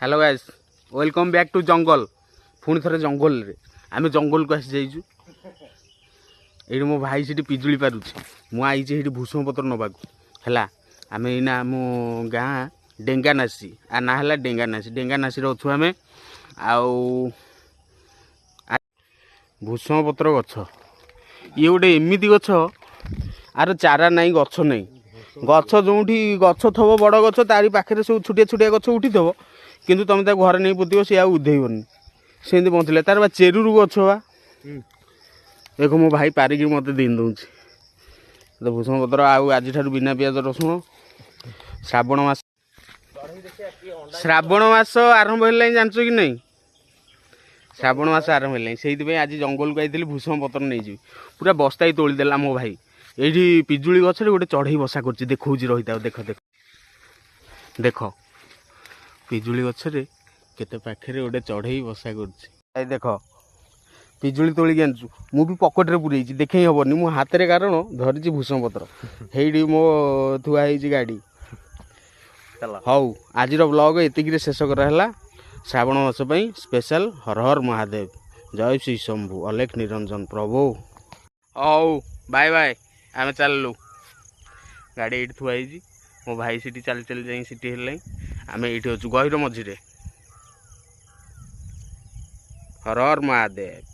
Hello guys, welcome back to ଜଙ୍ଗଲ। ପୁଣି ଥରେ ଜଙ୍ଗଲରେ ଆମେ ଜଙ୍ଗଲକୁ ଆସିଯାଇଛୁ। ଏଇଠି ମୋ ଭାଇ ସେଠି ପିଜୁଳି ପାରୁଛି, ମୁଁ ଆଇଛି ସେଇଠି ଭୃଷଙ୍ଗ ପତ୍ର ନେବାକୁ। ହେଲା, ଆମେ ଏଇନା ଆମ ଗାଁ ଡେଙ୍ଗାନାସି, ଆ ନାଁ ହେଲା ଡେଙ୍ଗାନାସି। ଡେଙ୍ଗାନାସିରେ ଅଛୁ ଆମେ। ଆଉ ଭୃଷଙ୍ଗ ପତ୍ର ଗଛ ଇଏ ଗୋଟେ ଏମିତି ଗଛ, ଆର ଚାରା ନାହିଁ, ଗଛ ନାହିଁ। ଗଛ ଯେଉଁଠି ଗଛ ଥିବ, ବଡ଼ ଗଛ, ତାରି ପାଖରେ ସବୁ ଛୋଟିଆ ଛୋଟିଆ ଗଛ ଉଠିଥିବ, କିନ୍ତୁ ତୁମେ ତାକୁ ଘରେ ନେଇ ପୋତିବ, ସିଏ ଆଉ ଉଧେଇବନି, ସେମିତି ବଞ୍ଚିଲେ। ତାର ବା ଚେରୁରୁ ଗଛ ବା। ଦେଖ, ମୋ ଭାଇ ପାରିକି ମୋତେ ଦେଇ ଦେଉଛି ତ ଭୃଷଙ୍ଗ ପତ୍ର। ଆଉ ଆଜିଠାରୁ ବିନା ପିଆଜ ରସୁଣ। ଶ୍ରାବଣ ମାସ, ଶ୍ରାବଣ ମାସ ଆରମ୍ଭ ହେଲାଣି, ଜାଣିଛ କି ନାହିଁ? ଶ୍ରାବଣ ମାସ ଆରମ୍ଭ ହେଲାଣି, ସେଇଥିପାଇଁ ଆଜି ଜଙ୍ଗଲକୁ ଆଇଥିଲି, ଭୃଷଙ୍ଗ ପତ୍ର ନେଇଯିବି। ପୁରା ବସ୍ତାଇ ତୋଳିଦେଲା ମୋ ଭାଇ। ଏଇଠି ପିଜୁଳି ଗଛରେ ଗୋଟେ ଚଢ଼େଇ ବସା କରୁଛି, ଦେଖଉଛି, ରହିଥାଉ। ଦେଖ ଦେଖ ଦେଖ, ପିଜୁଳି ଗଛରେ କେତେ ପାଖରେ ଗୋଟେ ଚଢ଼େଇ ବସା କରୁଛି। ଏଇ ଦେଖ, ପିଜୁଳି ତୋଳିକି ଆଣିଛୁ। ମୁଁ ବି ପକେଟରେ ପୁରେଇଛି, ଦେଖେଇ ହେବନି। ମୁଁ ହାତରେ କାରଣ ଧରିଛି ଭୃଷଙ୍ଗ ପତ୍ର। ହେଇଠି ମୋ ଥୁଆ ହେଇଛି ଗାଡ଼ି। ହଉ, ଆଜିର ବ୍ଲଗ ଏତିକିରେ ଶେଷ କରାହେଲା, ଶ୍ରାବଣ ମାସ ପାଇଁ ସ୍ପେଶାଲ। ହର ହର ମହାଦେବ, ଜୟ ଶ୍ରୀ ଶମ୍ଭୁ, ଅଲେଖ ନିରଞ୍ଜନ ପ୍ରଭୁ। ହଉ, ବାଏ ବାଏ, ଆମେ ଚାଲିଲୁ। ଗାଡ଼ି ଏଇଠି ଥୁଆ ହେଇଛି। ମୋ ଭାଇ ସେଠି ଚାଲି ଚାଲି ଯାଇ ସେଠି ହେଲାଣି, ଆମେ ଏଇଠି ଅଛୁ ଗହିର ମଝିରେ। ହର ହର ମହାଦେବ।